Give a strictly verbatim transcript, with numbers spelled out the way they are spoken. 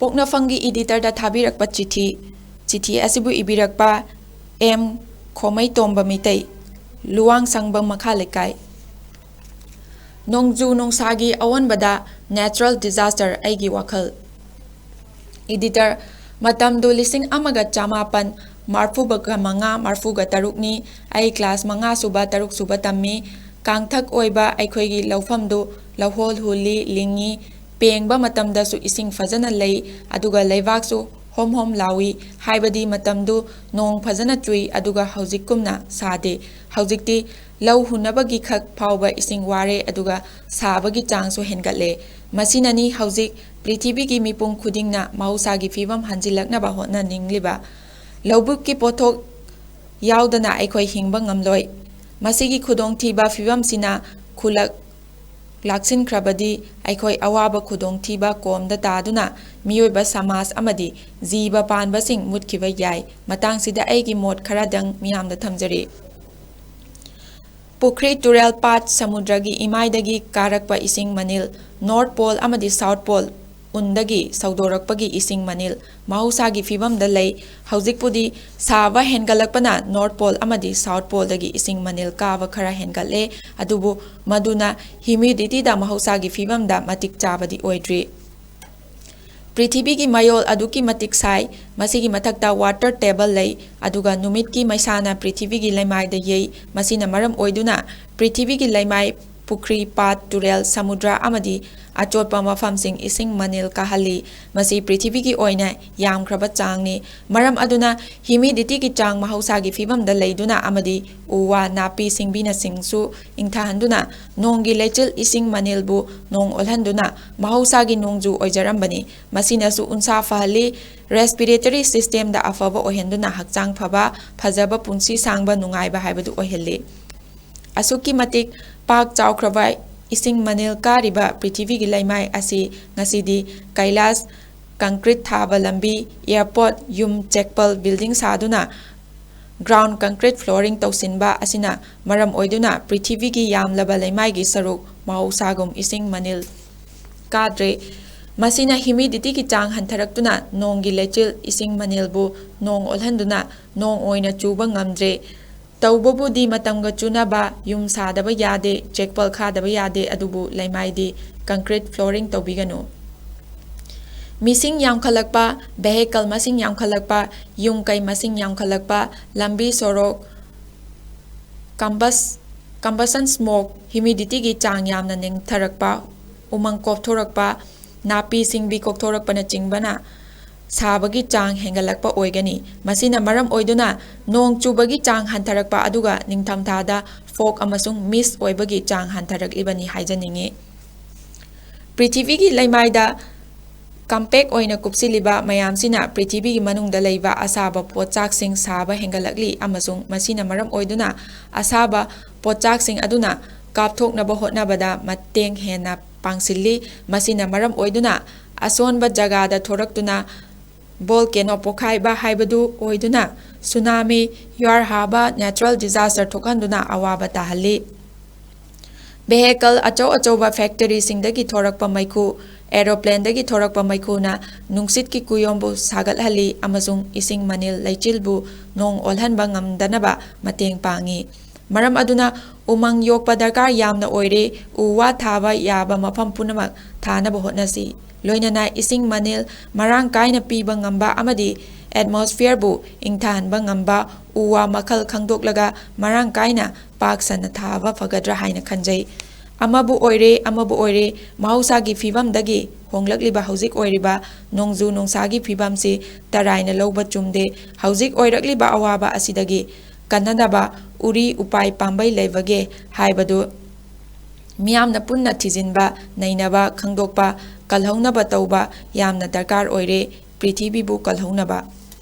ꯄꯣꯛꯅꯐꯝꯒꯤ editorꯗ ꯊꯥꯕꯤꯔꯛꯄ ꯆꯤꯊꯤ꯫ ꯆꯤꯊꯤ ꯑꯁꯤꯕꯨ ꯏꯕꯤꯔꯛꯄ ꯑꯦꯝ ꯈꯣꯃꯩꯇꯣꯝꯕ ꯃꯤꯇꯩ, ꯂꯨꯋꯥꯡꯁꯪꯕꯝ ꯃꯈꯥ ꯂꯩꯀꯥꯏ꯫ ꯅꯣꯡꯖꯨ ꯅꯨꯡꯁꯥꯒꯤ ꯑꯑꯣꯟꯕꯗ natural disaster ꯑꯩꯒꯤ ꯋꯥꯈꯜ꯫ Editor, ꯃꯇꯝꯗꯨ ꯂꯤꯁꯤꯡ ꯑꯃꯒ ꯆꯃꯥꯄꯟ ꯃꯔꯐꯨꯒ ꯃꯉꯥ, ꯃꯔꯐꯨꯒ ꯇꯔꯨꯛꯅꯤ꯫ ꯑꯩ class ꯃꯉꯥ ꯁꯨꯕ, ꯇꯔꯨꯛ ꯁꯨꯕ ꯇꯝꯃꯤ꯫ ꯀꯥꯡꯊꯛ ꯑꯣꯏꯕ ꯑꯩꯈꯣꯏꯒꯤ ꯂꯧꯐꯝꯗꯨ ꯂꯧꯍꯣꯜ ꯍꯨꯜꯂꯤ, ꯂꯤꯡꯉꯤ꯫ ꯄꯦꯡꯕ ꯃꯇꯝꯗꯁꯨ ꯏꯁꯤꯡ ꯐꯖꯅ ꯂꯩ, ꯑꯗꯨꯒ ꯂꯩꯕꯥꯛꯁꯨ ꯍꯣꯝ ꯍꯣꯝ ꯂꯥꯎꯏ, ꯍꯥꯏꯕꯗꯤ ꯃꯇꯝꯗꯨ ꯅꯣꯡ ꯐꯖꯅ ꯆꯨꯏ, ꯑꯗꯨꯒ ꯍꯧꯖꯤꯛꯀꯨꯝꯅ ꯁꯥꯗꯦ꯫ ꯍꯧꯖꯤꯛꯇꯤ ꯂꯧ ꯍꯨꯟꯅꯕꯒꯤ ꯈꯛ ꯐꯥꯎꯕ ꯏꯁꯤꯡ ꯋꯥꯔꯦ, ꯑꯗꯨꯒ ꯁꯥꯕꯒꯤ ꯆꯥꯡꯁꯨ ꯍꯦꯟꯒꯠꯂꯦ꯫ ꯃꯁꯤꯅꯅꯤ ꯍꯧꯖꯤꯛ ꯄ꯭ꯔꯤꯊꯤꯕꯤꯒꯤ ꯃꯤꯄꯨꯝ ꯈꯨꯗꯤꯡꯅ ꯃꯍꯧꯁꯥꯒꯤ ꯐꯤꯕꯝ ꯍꯟꯖꯤꯜꯂꯛꯅꯕ ꯍꯣꯠꯅꯅꯤꯡꯂꯤꯕ꯫ ꯂꯧꯕꯨꯛꯀꯤ ꯄꯣꯠꯊꯣꯛ ꯌꯥꯎꯗꯅ ꯑꯩꯈꯣꯏ ꯍꯤꯡꯕ ꯉꯝꯂꯣꯏ꯫ ꯃꯁꯤꯒꯤ ꯈꯨꯗꯣꯡꯊꯤꯕ ꯐꯤꯕꯝꯁꯤꯅ ꯈꯨꯜꯂꯛ ꯂꯥꯛꯁꯤꯟꯈ꯭ꯔꯕꯗꯤ ꯑꯩꯈꯣꯏ ꯑꯋꯥꯕ ꯈꯨꯗꯣꯡꯊꯤꯕ ꯀꯣꯝꯗ ꯇꯥꯗꯨꯅ ꯃꯤꯑꯣꯏꯕ ꯁꯃꯥꯖ ꯑꯃꯗꯤ ꯖꯤꯕ ꯄꯥꯟꯕꯁꯤꯡ ꯃꯨꯠꯈꯤꯕ ꯌꯥꯏ꯫ ꯃꯇꯥꯡꯁꯤꯗ ꯑꯩꯒꯤ ꯃꯣꯠ ꯈꯔꯗꯪ ꯃꯤꯌꯥꯝꯗ ꯊꯝꯖꯔꯤ꯫ ꯄꯨꯈ꯭ꯔꯤ, ꯇꯨꯔꯦꯜ, ꯄꯥꯠ, ꯁꯃꯨꯗ꯭ꯔꯒꯤ ꯏꯃꯥꯏꯗꯒꯤ ꯀꯥꯔꯛꯄ ꯏꯁꯤꯡ ꯃꯅꯤꯜ, North Pole ꯑꯃꯗꯤ South Pole ꯎꯟꯗꯒꯤ ꯁꯧꯗꯣꯔꯛꯄꯒꯤ ꯏꯁꯤꯡ ꯃꯅꯤꯜ ꯃꯍꯧꯁꯥꯒꯤ ꯐꯤꯕꯝꯗ ꯂꯩ꯫ ꯍꯧꯖꯤꯛꯄꯨꯗꯤ ꯁꯥꯕ ꯍꯦꯟꯒꯠꯂꯛꯄꯅ North Pole ꯑꯃꯗꯤ South Poleꯗꯒꯤ ꯏꯁꯤꯡ ꯃꯅꯤꯜ ꯀꯥꯕ ꯈꯔ ꯍꯦꯟꯒꯠꯂꯦ, ꯑꯗꯨꯕꯨ ꯃꯗꯨꯅ humidityꯗ ꯃꯍꯧꯁꯥꯒꯤ ꯐꯤꯕꯝꯗ ꯃꯇꯤꯛ ꯆꯥꯕꯗꯤ ꯑꯣꯏꯗ꯭ꯔꯤ꯫ ꯄ꯭ꯔꯤꯊꯤꯕꯤꯒꯤ ꯃꯌꯣꯜ ꯑꯗꯨꯛꯀꯤ ꯃꯇꯤꯛ ꯁꯥꯏ꯫ ꯃꯁꯤꯒꯤ ꯃꯊꯛꯇ water table ꯂꯩ, ꯑꯗꯨꯒ ꯅꯨꯃꯤꯠꯀꯤ ꯃꯩꯁꯥꯅ ꯄ꯭ꯔꯤꯊꯤꯕꯤꯒꯤ ꯂꯩꯃꯥꯏꯗ ꯌꯩ꯫ ꯃꯁꯤꯅ ꯃꯔꯝ ꯑꯣꯏꯗꯨꯅ ꯄ꯭ꯔꯤꯊꯤꯕꯤꯒꯤ ꯂꯩꯃꯥꯏ, ꯄꯨꯈ꯭ꯔꯤ, ꯄꯥꯠ, ꯇꯨꯔꯦꯜ, ꯁꯃꯨꯗ꯭ꯔ ꯑꯃꯗꯤ ꯑꯆꯣꯠꯄ ꯃꯐꯝꯁꯤꯡ ꯏꯁꯤꯡ ꯃꯅꯤꯜ ꯀꯥꯍꯜꯂꯤ꯫ ꯃꯁꯤ ꯄ꯭ꯔꯤꯊꯤꯕꯤꯒꯤ ꯑꯣꯏꯅ ꯌꯥꯝꯈ꯭ꯔꯕ ꯆꯥꯡꯅꯤ꯫ ꯃꯔꯝ ꯑꯗꯨꯅ humidityꯒꯤ ꯆꯥꯡ ꯃꯍꯧꯁꯥꯒꯤ ꯐꯤꯕꯝꯗ ꯂꯩꯗꯨꯅ ꯑꯃꯗꯤ ꯎ ꯋꯥ, ꯅꯥꯄꯤ ꯁꯤꯡꯕꯤꯅꯁꯤꯡꯁꯨ ꯏꯪꯊꯍꯟꯗꯨꯅ ꯅꯣꯡꯒꯤ ꯂꯩꯆꯤꯜ ꯏꯁꯤꯡ ꯃꯅꯤꯜꯕꯨ ꯅꯣꯡ ꯑꯣꯜꯍꯟꯗꯨꯅ ꯃꯍꯧꯁꯥꯒꯤ ꯅꯣꯡꯖꯨ ꯑꯣꯏꯖꯔꯝꯕꯅꯤ꯫ ꯃꯁꯤꯅꯁꯨ ꯎꯟꯁꯥ ꯐꯍꯜꯂꯤ, respiratory systemꯗ ꯑꯐꯕ ꯑꯣꯏꯍꯟꯗꯨꯅ ꯍꯛꯆꯥꯡ ꯐꯕ, ꯐꯖꯕ, ꯄꯨꯟꯁꯤ ꯁꯥꯡꯕ, ꯅꯨꯡꯉꯥꯏꯕ ꯍꯥꯏꯕꯗꯨ ꯑꯣꯏꯍꯜꯂꯤ꯫ ꯑꯁꯨꯛꯀꯤ ꯃꯇꯤꯛ ꯄꯥꯛ ꯆꯥꯎꯈ꯭ꯔꯕ ꯏꯁꯤꯡ ꯃꯅꯤꯜ ꯀꯥꯔꯤꯕ ꯄ꯭ꯔꯤꯊꯤꯕꯤꯒꯤ ꯂꯩꯃꯥꯏ ꯑꯁꯤ ꯉꯁꯤꯗꯤ ꯀꯩꯂꯥꯁ, concrete ꯊꯥꯕ ꯂꯝꯕꯤ, airport, ꯌꯨꯝ, ꯆꯦꯛꯄꯜ, building ꯁꯥꯗꯨꯅ ground concrete flooring ꯇꯧꯁꯤꯟꯕ ꯑꯁꯤꯅ ꯃꯔꯝ ꯑꯣꯏꯗꯨꯅ ꯄ꯭ꯔꯤꯊꯤꯕꯤꯒꯤ ꯌꯥꯝꯂꯕ ꯂꯩꯃꯥꯏꯒꯤ ꯁꯔꯨꯛ ꯃꯍꯧꯁꯥꯒꯨꯝ ꯏꯁꯤꯡ ꯃꯅꯤꯜ ꯀꯥꯗ꯭ꯔꯦ꯫ ꯃꯁꯤꯅ humidityꯒꯤ ꯆꯥꯡ ꯍꯟꯊꯔꯛꯇꯨꯅ ꯅꯣꯡꯒꯤ ꯂꯩꯆꯤꯜ, ꯏꯁꯤꯡ ꯃꯅꯤꯜꯕꯨ ꯅꯣꯡ ꯑꯣꯜꯍꯟꯗꯨꯅ ꯅꯣꯡ ꯑꯣꯏꯅ ꯆꯨꯕ ꯉꯝꯗ꯭ꯔꯦ꯫ ꯇꯧꯕꯕꯨꯗꯤ ꯃꯇꯝꯒ ꯆꯨꯅꯕ ꯌꯨꯝ ꯁꯥꯗꯕ ꯌꯥꯗꯦ, ꯆꯦꯛꯄꯜ ꯈꯥꯗꯕ ꯌꯥꯗꯦ, ꯑꯗꯨꯕꯨ ꯂꯩꯃꯥꯏꯗꯤ concrete flooring ꯇꯧꯕꯤꯒꯅꯨ꯫ ꯃꯤꯁꯤꯡ ꯌꯥꯝꯈꯠꯂꯛꯄ, vehicle ꯃꯁꯤꯡ ꯌꯥꯝꯈꯠꯂꯛꯄ, ꯌꯨꯝ ꯀꯩ ꯃꯁꯤꯡ ꯌꯥꯝꯈꯠꯂꯛꯄ, ꯂꯝꯕꯤ ꯁꯣꯔꯣꯛ, combus-, combustion smoke, humidityꯒꯤ ꯆꯥꯡ ꯌꯥꯝꯅ ꯅꯦꯝꯊꯔꯛꯄ, ꯎꯃꯪ ꯀꯣꯛꯊꯣꯔꯛꯄ, ꯅꯥꯄꯤ ꯁꯤꯡꯕꯤ ꯀꯣꯛꯊꯣꯔꯛꯄꯅꯆꯤꯡꯕꯅ ꯁꯥꯕꯒꯤ ꯆꯥꯡ ꯍꯦꯟꯒꯠꯂꯛꯄ ꯑꯣꯏꯒꯅꯤ꯫ ꯃꯁꯤꯅ ꯃꯔꯝ ꯑꯣꯏꯗꯨꯅ ꯅꯣꯡ ꯆꯨꯕꯒꯤ ꯆꯥꯡ ꯍꯟꯊꯔꯛꯄ, ꯑꯗꯨꯒ ꯅꯤꯡꯊꯝꯊꯥꯗ fog ꯑꯃꯁꯨꯡ mist ꯑꯣꯏꯕꯒꯤ ꯆꯥꯡ ꯍꯟꯊꯔꯛꯂꯤꯕꯅꯤ ꯍꯥꯏꯖꯅꯤꯡꯏ꯫ ꯄ꯭ꯔꯤꯊꯤꯕꯤꯒꯤ ꯂꯩꯃꯥꯏꯗ compact ꯑꯣꯏꯅ ꯀꯨꯞꯁꯤꯜꯂꯤꯕ ꯃꯌꯥꯝꯁꯤꯅ ꯄ꯭ꯔꯤꯊꯤꯕꯤꯒꯤ ꯃꯅꯨꯡꯗ ꯂꯩꯕ ꯑꯁꯥꯕ ꯄꯣꯠꯆꯥꯛꯁꯤꯡ ꯁꯥꯕ ꯍꯦꯟꯒꯠꯂꯛꯂꯤ, ꯑꯃꯁꯨꯡ ꯃꯁꯤꯅ ꯃꯔꯝ ꯑꯣꯏꯗꯨꯅ ꯑꯁꯥꯕ ꯄꯣꯠꯆꯥꯛꯁꯤꯡ ꯑꯗꯨꯅ ꯀꯥꯞꯊꯣꯛꯅꯕ ꯍꯣꯠꯅꯕꯗ ꯃꯇꯦꯡ ꯍꯦꯟꯅ ꯄꯥꯡꯁꯤꯜꯂꯤ꯫ ꯃꯁꯤꯅ ꯃꯔꯝ ꯑꯣꯏꯗꯨꯅ ꯑꯁꯣꯟꯕ ꯖꯒꯥꯗ ꯊꯣꯔꯛꯇꯨꯅ volcano ꯄꯣꯈꯥꯏꯕ ꯍꯥꯏꯕꯗꯨ ꯑꯣꯏꯗꯨꯅ, tsunami, ꯌꯨꯍꯥꯔ ꯍꯥꯕ, natural disaster ꯊꯣꯛꯍꯟꯗꯨꯅ ꯑꯋꯥꯕ ꯇꯥꯍꯜꯂꯤ꯫ Vehicle ꯑꯆꯧ ꯑꯆꯧꯕ factoryꯁꯤꯡꯗꯒꯤ ꯊꯣꯔꯛꯄ ꯃꯩꯈꯨ, aeroplaneꯗꯒꯤ ꯊꯣꯔꯛꯄ ꯃꯩꯈꯨꯅ ꯅꯨꯡꯁꯤꯠꯀꯤ ꯀꯨꯌꯣꯝꯕꯨ ꯁꯥꯒꯠꯍꯜꯂꯤ ꯑꯃꯁꯨꯡ ꯏꯁꯤꯡ ꯃꯅꯤꯜ ꯂꯩꯆꯤꯜꯕꯨ ꯅꯣꯡ ꯑꯣꯜꯍꯟꯕ ꯉꯝꯗꯅꯕ ꯃꯇꯦꯡ ꯄꯥꯡꯏ꯫ ꯃꯔꯝ ꯑꯗꯨꯅ ꯎꯃꯪ ꯌꯣꯛꯄ ꯗꯔꯀꯥꯔ ꯌꯥꯝꯅ ꯑꯣꯏꯔꯦ꯫ ꯎ ꯋꯥ ꯊꯥꯕ ꯌꯥꯕ ꯃꯐꯝ ꯄꯨꯝꯅꯃꯛ ꯊꯥꯅꯕ ꯍꯣꯠꯅꯁꯤ꯫ ꯂꯣꯏꯅꯅ ꯏꯁꯤꯡ ꯃꯅꯤꯜ ꯃꯔꯥꯡ ꯀꯥꯏꯅ ꯄꯤꯕ ꯉꯝꯕ ꯑꯃꯗꯤ atmosphereꯕꯨ ꯏꯪꯊꯍꯟꯕ ꯉꯝꯕ ꯎ ꯋꯥ ꯃꯈꯜ ꯈꯪꯗꯣꯛꯂꯒ ꯃꯔꯥꯡ ꯀꯥꯏꯅ ꯄꯥꯛ ꯁꯟꯅ ꯊꯥꯕ ꯐꯒꯗ꯭ꯔꯥ ꯍꯥꯏꯅ ꯈꯟꯖꯩ꯫ ꯑꯃꯕꯨ ꯑꯣꯏꯔꯦ, ꯑꯃꯕꯨ ꯑꯣꯏꯔꯦ, ꯃꯍꯧꯁꯥꯒꯤ ꯐꯤꯕꯝꯗꯒꯤ ꯍꯣꯡꯂꯛꯂꯤꯕ ꯍꯧꯖꯤꯛ ꯑꯣꯏꯔꯤꯕ ꯅꯣꯡꯖꯨ ꯅꯨꯡꯁꯥꯒꯤ ꯐꯤꯕꯝꯁꯤ ꯇꯔꯥꯏꯅ ꯂꯧꯕ ꯆꯨꯝꯗꯦ꯫ ꯍꯧꯖꯤꯛ ꯑꯣꯏꯔꯛꯂꯤꯕ ꯑꯋꯥꯕ ꯑꯁꯤꯗꯒꯤ ꯀꯟꯅꯅꯕ ꯎꯔꯤ ꯎꯄꯥꯏ ꯄꯥꯝꯕꯩ ꯂꯩꯕꯒꯦ ꯍꯥꯏꯕꯗꯨ ꯃꯤꯌꯥꯝꯅ ꯄꯨꯟꯅ ꯊꯤꯖꯤꯟꯕ, ꯅꯩꯅꯕ, ꯈꯪꯗꯣꯛꯄ, ꯀꯜꯍꯧꯅꯕ ꯇꯧꯕ ꯌꯥꯝꯅ ꯗꯔꯀꯥꯔ ꯑꯣꯏꯔꯦ꯫ ꯄ꯭ꯔꯤꯊꯤꯕꯤꯕꯨ ꯀꯜꯍꯧꯅꯕ꯫